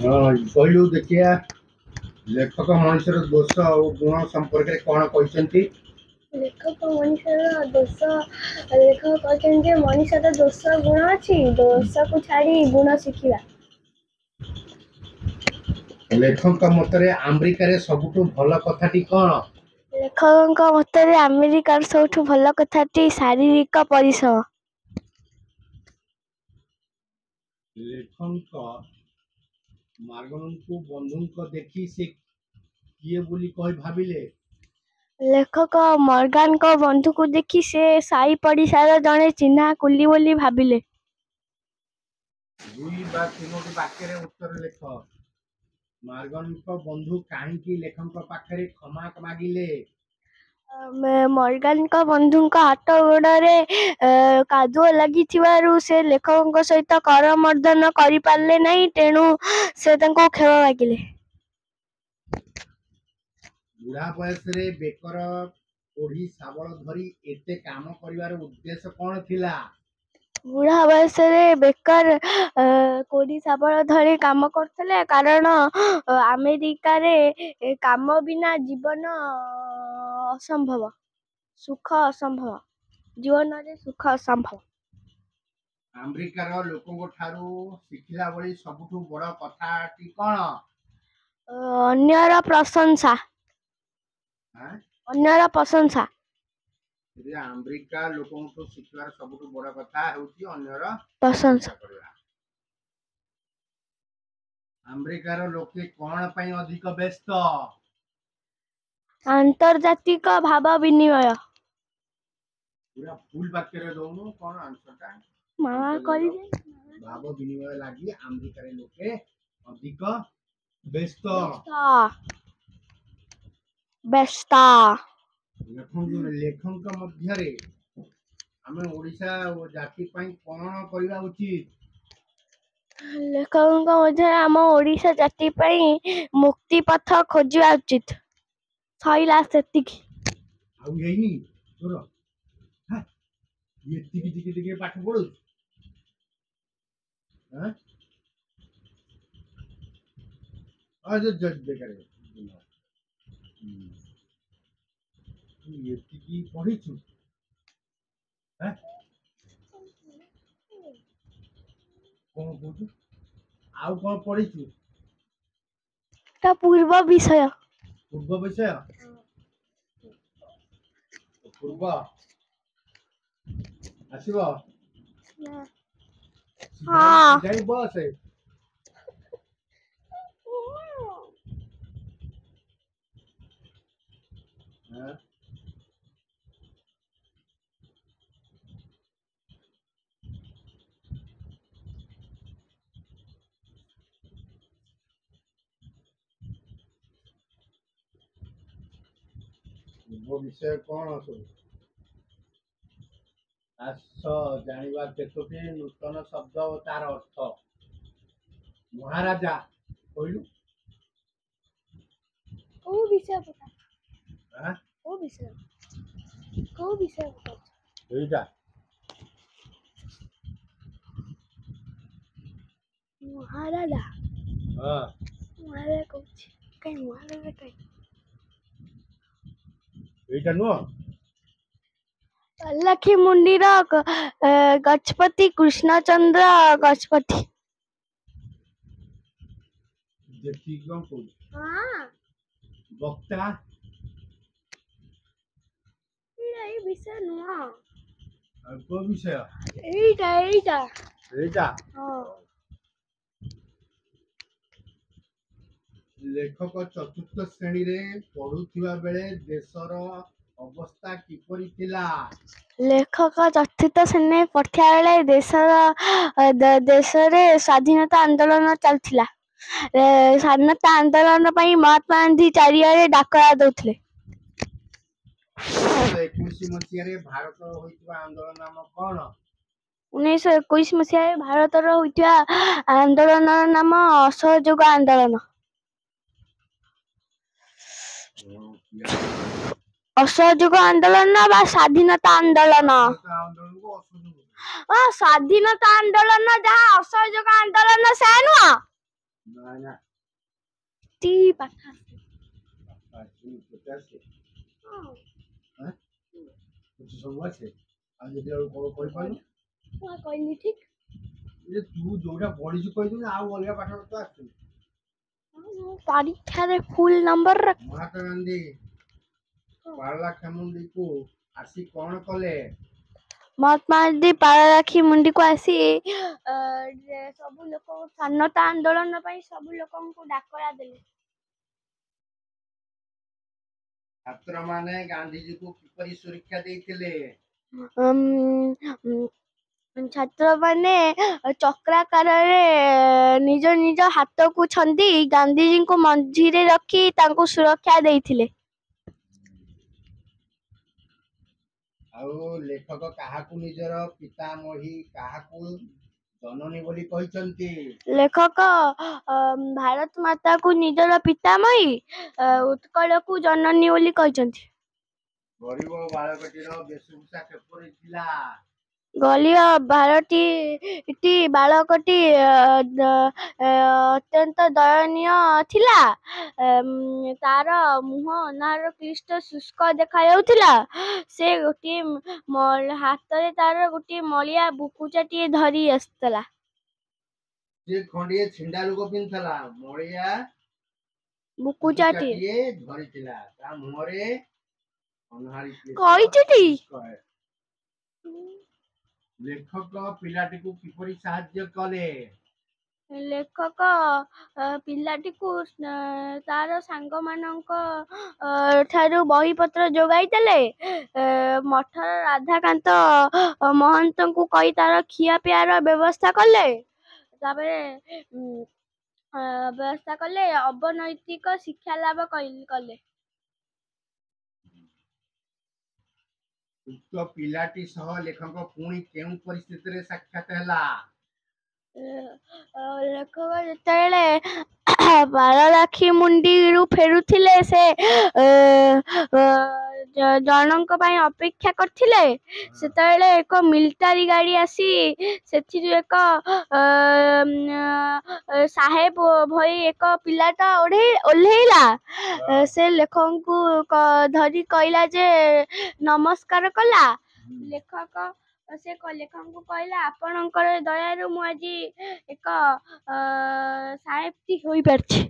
ହଁ, କହିଲୁ ଦେଖିଆ, ଲେଖକ ମଣିଷର ଦୋଷ ଓ ଗୁଣ ସମ୍ପର୍କରେ କଣ କହିଛନ୍ତି? ଲେଖକ ମଣିଷର ଦୋଷ, ଲେଖକ କହିଛନ୍ତି ଯେ ମଣିଷର ଦୋଷ ଗୁଣ ଅଛି, ଦୋଷକୁ ଛାଡ଼ି ଗୁଣ ଶିଖିବା। ଲେଖକଙ୍କ ମତରେ ଆମେରିକାରେ ସବୁଠୁ ଭଲ କଥାଟି କଣ? ଲେଖକଙ୍କ ମତରେ ଆମେରିକାର ସବୁଠୁ ଭଲ କଥାଟି ଶାରୀରିକ ପରିଶ୍ରମ। ଲେଖକଙ୍କ ମାର୍ଗନଙ୍କୁ ବନ୍ଧୁଙ୍କ ଦେଖି ସେ କିଏ ବୋଲି କହି ଭାବିଲେ? ଲେଖକ ମର୍ଗାନଙ୍କ ବନ୍ଧୁକୁ ଦେଖି ସେ ସାଇ ପଡ଼ିଶାର ଜଣେ ଚିହ୍ନା କୁଲି ବୋଲି ଭାବିଲେ। ଦୁଇ ବା ତିନୋଟି ବାକ୍ୟରେ ଉତ୍ତର ଲେଖ। ମାର୍ଗନଙ୍କ ବନ୍ଧୁ କାହିଁକି ଲେଖକଙ୍କ ପାଖରେ କ୍ଷମା ମାଗିଲେ? ମର୍ଗାନଙ୍କ ବନ୍ଧୁଙ୍କ ହାତ ଗୋଡ଼ରେ କାଦୁଅ ଲାଗିଥିବାରୁ ସେ ଲେଖକଙ୍କ ସହିତ କରମର୍ଦ୍ଦନ କରିପାରିଲେ ନାହିଁ, ତେଣୁ ସେ ତାଙ୍କୁ କ୍ଷମା ମାଗିଲେ। ବୁଢ଼ା ବୟସରେ ବେକର କୋଢ଼ି ଶାବଳ ଧରି ଏତେ କାମ କରିବାର ଉଦ୍ଦେଶ୍ୟ କଣ ଥିଲା? ବୁଢ଼ା ବୟସରେ ବେକର କୋଡ଼ି ଶାବଳ ଧରି କାମ କରୁଥିଲେ, କାରଣ ଆମେରିକାରେ କାମ ବିନା ଜୀବନ ଅସମ୍ଭବ, ସୁଖ ଅସମ୍ଭବ, ଜୀବନରେ ସୁଖ ଅସମ୍ଭବ। ଆମେରିକାର ଲୋକଙ୍କ ଠାରୁ ଶିଖିଲା ଭଳି ସବୁଠୁ ବଡ଼ କଥାଟି କଣ? ଅନ୍ୟର ପ୍ରଶଂସା। ଆଁ? ଅନ୍ୟର ପ୍ରଶଂସା। ଆମେରିକା ଲୋକଙ୍କଠୁ ଶିଖିବାର ସବୁଠୁ ବଡ଼ କଥା ହେଉଛି ଅନ୍ୟର ପ୍ରଶଂସା କରିବା। ଆମେରିକାର ଲୋକେ କଣ ପାଇଁ ଅଧିକ ବ୍ୟସ୍ତ? ଆନ୍ତର୍ଜାତିକ ଭାବ ବିନିମୟ। ପୁରା ଫୁଲ ବାକ୍ୟରେ ଦଉନୁ, କଣ ଆନ୍ସରଟା? ମା କରିବେ। ଭାବ ବିନିମୟ ଲାଗି ଆମେରିକାରେ ଲୋକେ ଅଧିକ ବ୍ୟସ୍ତ। ବ୍ୟସ୍ତ। ଲେଖକଙ୍କ ମଧ୍ୟରେ ଆମେ ଓଡ଼ିଶା ଓ ଜାତି ପାଇଁ କଣ କରିବା ଉଚିତ? ଲେଖକଙ୍କ ମଧ୍ୟରେ ଆମ ଓଡ଼ିଶା ଜାତି ପାଇଁ ମୁକ୍ତି ପଥ ଖୋଜିବା ଉଚିତ। ସଇଲା ସେତିକି। ଆଉ ହେଇନି ତୋର? ଏତିକି ଟିକେ ଟିକେ ପାଠ ପଢୁଛୁ? ବେକାରେ ଏତିକି ପଢିଛୁ? କଣ କହୁଛୁ? ଆଉ କଣ ପଢିଛୁ? ତା ପୂର୍ବ ବିଷୟ। ପୂର୍ବ ବିଷୟ, ପୂର୍ବ ଆସିବ। ହଁ, ଯାଇ ବସେ। ପୂର୍ବ ବିଷୟ କଣ ସବୁ? ଆସ ଜାଣିବା କେତୋଟି ନୂତନ ଶବ୍ଦ ଓ ତାର ଅର୍ଥ। ମହାରାଜା କହିଲୁ। କୋଉ ବିଷୟ? କୋଉ ବିଷୟ? କୋଉ ବିଷୟ? ଏଇଟା ମହାରାଜା। ହଁ, ମହାରାଜା କହୁଛି କାଇଁ? ମହାରାଜା କାଇଁ? ଏଇଟା ନୁହଁ। ଲକ୍ଷ୍ମୀ ମୁଣ୍ଡିର ଗଜପତି କୃଷ୍ଣଚନ୍ଦ୍ର ଗଜପତି। ଦେଖିକି କଣ କହୁଛୁ? ବକ୍ତା। ଏଇ ବିଷୟ ନୁହଁ। ଆଉ କୋଉ ବିଷୟ? ଏଇଟା, ଏଇଟା। ଏଇଟା। ହଁ। ଲେଖକ ଚତୁର୍ଥ ଶ୍ରେଣୀରେ ପଢୁଥିବା ବେଳେ ଦେଶର ଅବସ୍ଥା କିପରି ଥିଲା? ଲେଖକ ଚତୁର୍ଥ ଶ୍ରେଣୀରେ ପଢୁଥିବା ବେଳେ ଦେଶର ଦେଶରେ ସ୍ୱାଧୀନତା ଆନ୍ଦୋଳନ ଚାଲିଥିଲା। ସ୍ୱାଧୀନତା ଆନ୍ଦୋଳନ ପାଇଁ ମହାତ୍ମା ଗାନ୍ଧୀ ଚାରିଆଡେ ଡାକରା ଦଉଥିଲେ। 1921 ମସିହାରେ ଭାରତ ହୋଇଥିବା ଆନ୍ଦୋଳନ ନାମ କଣ? 1921 ମସିହାରେ ଭାରତର ହୋଇଥିବା ଆନ୍ଦୋଳନର ନାମ ଅସହଯୋଗ ଆନ୍ଦୋଳନ। ଅସହଯୋଗ ଆନ୍ଦୋଳନ ବା ସ୍ୱାଧୀନତା ଆନ୍ଦୋଳନ। ଆନ୍ଦୋଳନକୁ ଅସହଯୋଗ। ସ୍ୱାଧୀନତା ଆନ୍ଦୋଳନ ଯାହା, ଅସହଯୋଗ ଆନ୍ଦୋଳନ ସେୟା ନୁହଁ? ନା ନା। ଏତିକି ପାଠ ଆସେ। ଆସୁନି କେତେ ଆସେ? ହଁ। ଆଁ, ତୋତେ ସବୁ ଆସେ, ଆଉ ଯଦି ଆଉ କଣ କହିପାରୁନୁ? ମୁଁ କହିଲି ଠିକ। ଯେ ତୁ ଯୋଉଟା ପଢିଛୁ କହିଦଉନୁ, ଆଉ ଅଲଗା ପାଠ ତ ଆସୁନି। ମୁଁ ପରୀକ୍ଷାରେ ଫୁଲ ନମ୍ବର ରଖ। ମହାତ୍ମା ଗାନ୍ଧୀ ପାରଳାଖେମୁଣ୍ଡିକୁ ଆସି କଣ କଲେ? ମହାତ୍ମା ଗାନ୍ଧୀ ପାରଳାଖେମୁଣ୍ଡିକୁ ଆସି ସବୁ ଲୋକ ସ୍ୱାଧୀନତା ଆନ୍ଦୋଳନ ପାଇଁ ସବୁ ଲୋକଙ୍କୁ ଡାକରା ଦେଲେ। ଛାତ୍ରମାନେ ଗାନ୍ଧିଜୀଙ୍କୁ କିପରି ସୁରକ୍ଷା ଦେଇଥିଲେ? ଛାତ୍ରମାନେ ଚକ୍ରାକାରରେ ନିଜ ନିଜ ହାତକୁ ଛନ୍ଦି ଗାନ୍ଧିଜୀଙ୍କୁ ମଝିରେ ରଖି ତାଙ୍କୁ ସୁରକ୍ଷା ଦେଇଥିଲେ। ଆଉ ଲେଖକ କାହାକୁ ନିଜର ପିତାମହୀ, କାହାକୁ ଜନନୀ ବୋଲି କହିଛନ୍ତି? ଲେଖକ ଭାରତ ମାତାକୁ ନିଜର ପିତାମହୀ, ଉତ୍କଳକୁ ଜନନୀ ବୋଲି କହିଛନ୍ତି। ଗରିବ ବାଳକଟିର ବେଶଭୂଷା କିପରି ଥିଲା? ଗରିବ ବାଳକଟି ବାଳକଟି ଅତ୍ୟନ୍ତ ଦୟନୀୟ ଥିଲା। ତାର ମୁହଁ ଅନାହାର କ୍ଳିଷ୍ଟ ଶୁଷ୍କ ଦେଖାଯାଉଥିଲା। ସେ ଗୋଟିଏ ହାତରେ ତାର ଗୋଟିଏ ମଳିଆ ବୁକୁଚାଟିଏ ଧରି ଆସିଥିଲା। ସେ ଖଣ୍ଡିଏ ଛିଣ୍ଡା ଲୁଗା ପିନ୍ଧିଥିଲା, ମଳିଆ ବୁକୁଚାଟିଏ ବୁକୁଚାଟିଏ ଧରିଥିଲା, ତା ମୁହଁରେ ଅନାହାରୀ କ୍ଳିଷ୍ଟ କହିଛିଟି। ଶୁଷ୍କ। ଲେଖକ ପିଲାଟିକୁ କିପରି ସାହାଯ୍ୟ କଲେ? ଲେଖକ ପିଲାଟିକୁ ତାର ସାଙ୍ଗମାନଙ୍କ ଠାରୁ ବହିପତ୍ର ଯୋଗାଇ ଦେଲେ, ମଠର ରାଧାକାନ୍ତ ମହନ୍ତଙ୍କୁ କହି ତାର ଖିଆପିଆର ବ୍ୟବସ୍ଥା କଲେ, ତାପରେ ବ୍ୟବସ୍ଥା କଲେ, ଅବନୈତିକ ଶିକ୍ଷା ଲାଭ କଲେ। ଉକ୍ତ ପିଲାଟି ସହ ଲେଖକ ପୁଣି କେଉଁ ପରିସ୍ଥିତିରେ ସାକ୍ଷାତ ହେଲା? ଲେଖକ ଯେତେବେଳେ ପାରଳାଖେମୁଣ୍ଡିରୁ ଫେରୁଥିଲେ, ସେ ଜଣଙ୍କ ପାଇଁ ଅପେକ୍ଷା କରିଥିଲେ। ସେତେବେଳେ ଏକ ମିଲିଟାରୀ ଗାଡି ଆସି ସେଥିରୁ ଏକ ସାହେବ ଭଳି ଏକ ପିଲାଟା ଓହ୍ଲେଇଲା। ସେ ଲେଖକଙ୍କୁ ଧରି କହିଲା ଯେ ନମସ୍କାର କଲା। ଲେଖକ ସେ ଲେଖକଙ୍କୁ କହିଲା, ଆପଣଙ୍କର ଦୟାରୁ ମୁଁ ଆଜି ଏକ ସାହେବଟି ହୋଇପାରିଛି।